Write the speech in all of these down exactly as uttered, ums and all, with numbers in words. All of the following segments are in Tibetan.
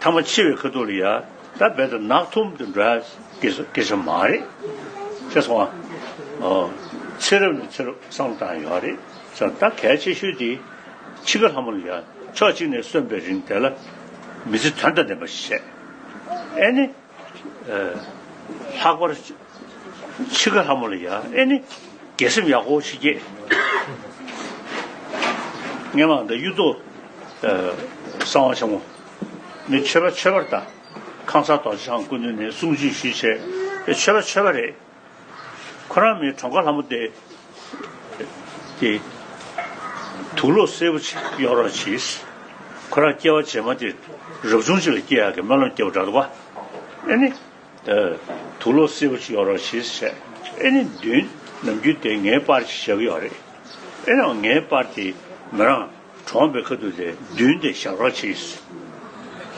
ཐ་མ་འཆི་བའི་ཁ་ཐུག་ལ་ཡ་ད་རྦད་དེ་ནག་ཐུམ་དུ་འགྲོ་ཡ་སྐད་ཆ་སྐད་ཆ་མ་རེད། ཤེས་སོང་ཨ། ཨོ། ཚེ་རབས་ནས་ཚེ་རབས་བསམ་བློ་བཏང་ཡོད་རེད། ས་ད་གལ་ཆེ་ཤོས་དེ་འཆི་ཁ་ལྷ་མོ་ལ་ཡ་ཕྱོགས་གཅིག་ནས་གསོན་པའི་རིང་དེ་ལ་མི་ཚེ་དོན་དང་ལྡན་པ་ཞིག་བྱས། ཨེ་ནི། ལྷག་པར་འཆི་ཁ་ལྷ་མོ་ལ་ཡ་ཨེ་ནི་དགེ་སེམས་ཡག་པོ་ཞིག་སྐྱེས། སྔས་མ་འདི་གཡུ་ཐོག་གསང་བ་ཆེན་མོ་ནི་ཆོས་པ་ཆོས་པར་ད་ཁང་གསར་རྡོ་རྗེ་འཆང་སྐུ་མདུན་ནས་གསུང་ཆོས་ཞུས་བྱས་ཆོས་པ་ཆོས་པ་རེད། ཁོ་རང་མི་གྲོངས་ཁ་ལྷ་མོ་དེ། དེ། དུག་ལོག་སེར་པོ་ཅིག་གཡོག་རོགས་གྱིས། ཁོ་རང་སྐྱེ་བ་རྗེས་མ་དེ་རབ་བྱུང་ཅིག་ལ་སྐྱེ་ཡག་གི་སྨོན་ལམ་སྐྱེ་བ་འདྲ་འདུག་པ། ཨེ་ནི། དུག་ལོག་སེར་པོ་ཅིག་གཡོག་རོགས་གྱིས་བྱས། ཨེ་ནི་མདུན་ནམ་རྒྱུན་དེ་ངའི་པར་ཅིག་བཞག་གི་ཡོད་རེད། ཨེ་ནི་ངའི་པར་དེ་མི་རང་གྲོངས་པའི་ཁ་ཐུག་དེ་མདུན་དེ་བཞག་རོགས་གྱིས།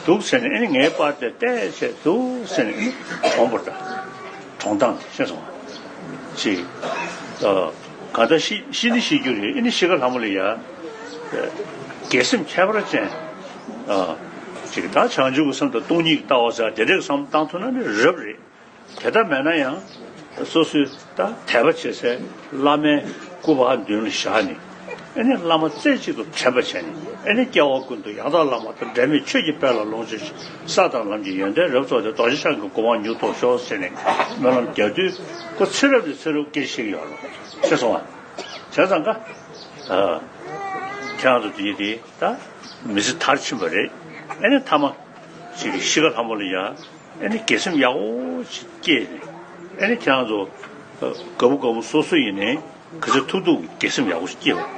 འདུག་ཟེར་ནས་ཨེ་ནི་ངའི་པར་དེ་བལྟས་བྱས་འདུག་ཟེར་ནས་ཨེ་ནི་གྲོངས་པར་གྲོངས་སྟངས་ཤེས་སོང་། ཅིག་ཨ། གང་ལྟར་ཤི་ཤི་ནི་ཤི་རྒྱུ་རེད། ཨེ་ནི་ཤི་ཁ་ལྷ་མོ་ལ་ཡ། དགེ་སེམས་ཁྱད་པར་ཅན། ཨ། ཅིག་ད་བྱང་ཆུབ་ཀྱི་སེམས་དང་སྟོང་ཉིད་ཀྱི་ལྟ་བ་ཟེར་དེ་འདྲའི་བསམ་བཏང་ཐུབ་ན་ནི་རབ་རེད། དེ་ལྟ་མེད་ན་ཡང་སོ་སོའི་ད་དད་པ་བྱེད་སའི་བླ་མའི་སྐུ་པར་མདུན་ལ་བཞག་ནས་ཨེ་ནི་བླ་མ་རྩེ་གཅིག་ཏུ་དྲན་པ་བྱས་ནས་ཨེ་ནི་སྐྱེ་བ་ཀུན་ཏུ་ཡང་དག་བླ་མ་དང་འབྲལ་མེད་ཆོས་ཀྱི་དཔལ་ལ་ལོངས་སྤྱོད་ཅིང་ས་དང་ལམ་གྱི་ཡོན་ཏན་རབ་རྫོགས་ཏེ་རྡོ་རྗེ་འཆང་གི་གོ་འཕང་མྱུར་ཐོབ་ཤོག་ཟེར་ནས་སྨོན་ལམ་རྒྱག་དུས་ཁོ་ཚེ་རབས་ནས་ཚེ་རབས་སྐད་ཆ་བཤད་ཀྱི་ཡོད་རེད། ཤེས་སོང་ཨ། བྱས་ཙང་ཀ་ཁྱེད་རང་ཚོ་དེ་དེ་ད་མི་ཚེ་མཐར་ཕྱིན་པ་རེད། ཨེ་ནི་ཐ་མ་ཅིག་གི་ཤི་ཁ་ལྷ་མོ་ལ་ཡ། ཨེ་ནི་དགེ་སེམས་ཡག་པོ་ཞིག་སྐྱེས་ནས་ཨེ་ནི་ཁྱེད་རང་ཚོ་དགའ་པོ་དགའ་མོ་སོ་སོ་ཡིན་ནའི་ག་ཚོད་ཐུབ་ཐུབ་དགེ་སེམས་ཡག་པོ་ཞིག་སྐྱེས་པ་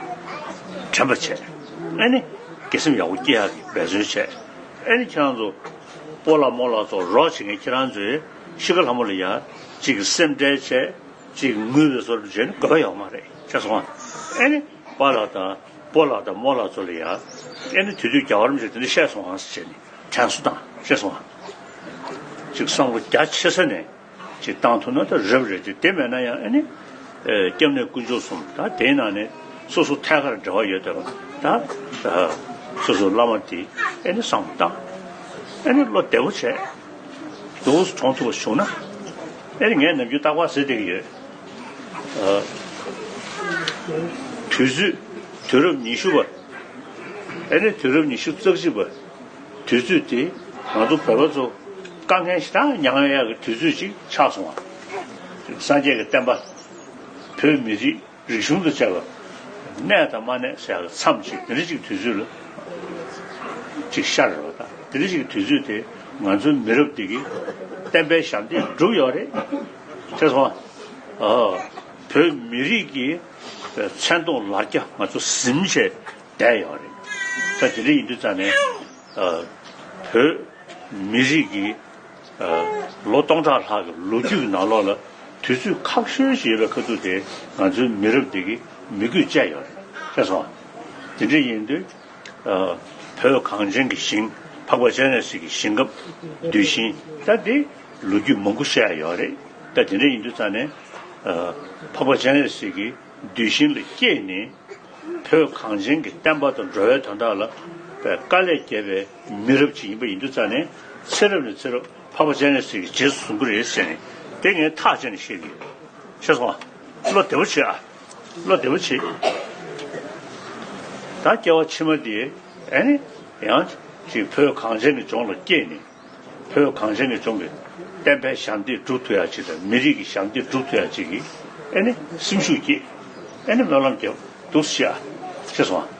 དྲན་པ་བྱས། ཨེ་ནི་དགེ་སེམས་ཡག་པོ་སྐྱེ་ཡག་གི་འབད་བརྩོན་བྱས། ཨེ་ནི་ཁྱེད་རང་ཚོ་སྤོ་ལགས་རྨོ་ལགས་ཚོ་རོགས་བྱེད་མཁན་ཁྱེད་རང་ཚོས་ཤི་ཁ་ལྷ་མོ་ལ་ཡ་ཅིག་གི་སེམས་ཁྲལ་བྱས་ཅིག་ངུས་པའི་བཟོ་འདྲ་བྱས་ནས་དགོས་པ་ཡོད་མ་རེད། ཤེས་སོང་ཨ། ཨེ་ནི་པཱ་ལགས་དང་སྤོ་ལགས་དང་རྨོ་ལགས་ཚོ་ལ་ཡ་ཨེ་ནི་དུས་ཚོད་རྒྱག་པ་རིམ་བཞིན་དེ་འདྲ་བཤད་སོང་ཨ་ཟེར་བྱས་ནས། དྲན་གསོ་དང་ཤེས་སོང་ཨ། ཅིག་བསམ་བློ་རྒྱ་ཆེ་ས་ནས་ཅིག་བཏང་ཐུབ་ན་ད་རབ་རེད་དེ། དེ་མེད་ན་ཡང་ཨ་ནི། ཨེ། སྐྱབས་གནས་དཀོན་མཆོག་གསུམ་ད་དེའི་ནང་ནས་སོ་སོ་ཐད་ཀར་འབྲེལ་བ་ཡོད་བསྡད་པ་ད། ད་སོ་སོ་བླ་མ་དེ་ཨ་ནི་བསམ་བློ་བཏང་། ཨ་ནི་བློ་བདེ་པོ་བྱས། འདུག་སེ་གྲོངས་ཐུབ་པ་བྱུང་ན། ཨ་ནི་ངས་ནམ་རྒྱུན་རྟག་པར་ཟེར་བསྡད་ཀྱི་ཡོད། ཨ། དུས་ཚོད་དུས་རབས་ཉི་ཤུ་པ། ཨ་ནི་དུས་རབས་ཉི་ཤུ་རྩ་གཅིག་པ། དུས་ཚོད་དེ་ང་ཚོ་བོད་པ་ཚོ་དཀའ་ངལ་ཞེ་དྲག་མྱངས་ཡག་གི་དུས་ཚོད་ཅིག་ཆགས་སོང་བ། སངས་རྒྱས་ཀྱི་བསྟན་པ་བོད་མི་རིགས་རིག་གཞུང་དང་བཅས་པ་གནས་དང་མ་གནས་ཟེར་ཡག་གི་མཚམས་ཅིག་དེ་འདྲ་ཅིག་དུས་ཚོད་ལ་ཅིག་ཤར་རེད་བ། ད་དེ་འདྲ་ཅིག་དུས་ཚོད་དེ་ང་ཚོའི་མི་རབས་འདི་གི་བསྟན་པའི་ཞབས་འདེགས་བསྒྲུབས་ཡོད་རེད། ཤེས་སོང་ཨ། བོད་མི་རིགས་ཀྱི་མཚན་མཐོང་ལ་རྒྱ་ང་ཚོ་ཟིན་བྱས་བསྡད་ཡོད་རེད། ད་དེ་འདྲ་ཡིན་དུས་ཙང་ནས་ཨ། བོད་མི་རིགས་ཀྱི་ཨ། ལོ་སྟོང་ཕྲག་ལྷག་གི་ལོ་རྒྱུས་ཀྱི་ནང་ལོགས་ལ་དུས་ཚོད་ཁག་ཤོས་ཤིག་ཡོད་པའི་ཁ་ཐུག་དེ་ང་ཚོའི་མི་རབས་འདི་གིས་མི་དགོས་བཅད་ཡོད་རེད། ཤེས་སོང་། དེ་འདྲ་ཡིན་དུས་ཨ། བོད་གངས་ཅན་གྱི་ཞིང་འཕགས་པ་སྤྱན་རས་གཟིགས་ཀྱི་ཞིང་ཁམས་གདུལ་ཞིང་ད་དེ་ལོ་རྒྱུས་མང་པོ་བཤད་ཡ་ཡོད་རེད། ད་དེ་འདྲ་ཡིན་དུས་ཙང་ནས་ཨ། འཕགས་པ་སྤྱན་རས་གཟིགས་ཀྱི་གདུལ་ཞིང་ལ་སྐྱེས་ནས། བོད་གངས་ཅན་གྱི་བསྟན་པ་དང་འགྲོ་བའི་དོན་དག་ལ་དཀའ་ལས་བརྒྱབ་པའི་མི་རབས་ཅིག་ཡིན་པ་ཡིན་དུས་ཙང་ནས་ཚེ་རབས་ནས་ཚེ་རབས་འཕགས་པ་སྤྱན་རས་གཟིགས་ཀྱི་རྗེས་སུ་བཟུང་གི་རེད་ཟེར་ནས་དེ་ངས་ཐག་བཅད་ནས་བཤད་ཀྱི་ཡོད། ཤེས་སོང་ཨ། བློ་བདེ་པོ་བྱེད་ཨ། བློ་བདེ་པོ་བྱེད། ད་སྐྱེ་བ་ཕྱི་མ་དེ་ཨ་ནི་ཡང་ཅིག་བོད་གངས་ཅན་གྱི་ལྗོངས་ལ་སྐྱེས་ནས། བོད་གངས་ཅན་གྱི་ལྗོངས་ཀྱི་བསྟན་པའི་ཞབས་འདེགས་སྒྲུབ་ཐུབ་ཡག་ཅིག་དང་མི་རིགས་ཀྱི་ཞབས་འདེགས་སྒྲུབ་ཐུབ་ཡག་ཅིག་གི་ཨེ་ནི་སེམས་ཤུགས་སྐྱེད། ཨེ་ནི་སྨོན་ལམ་རྒྱབ་འདུག་ཤག་ཤེས་སོང་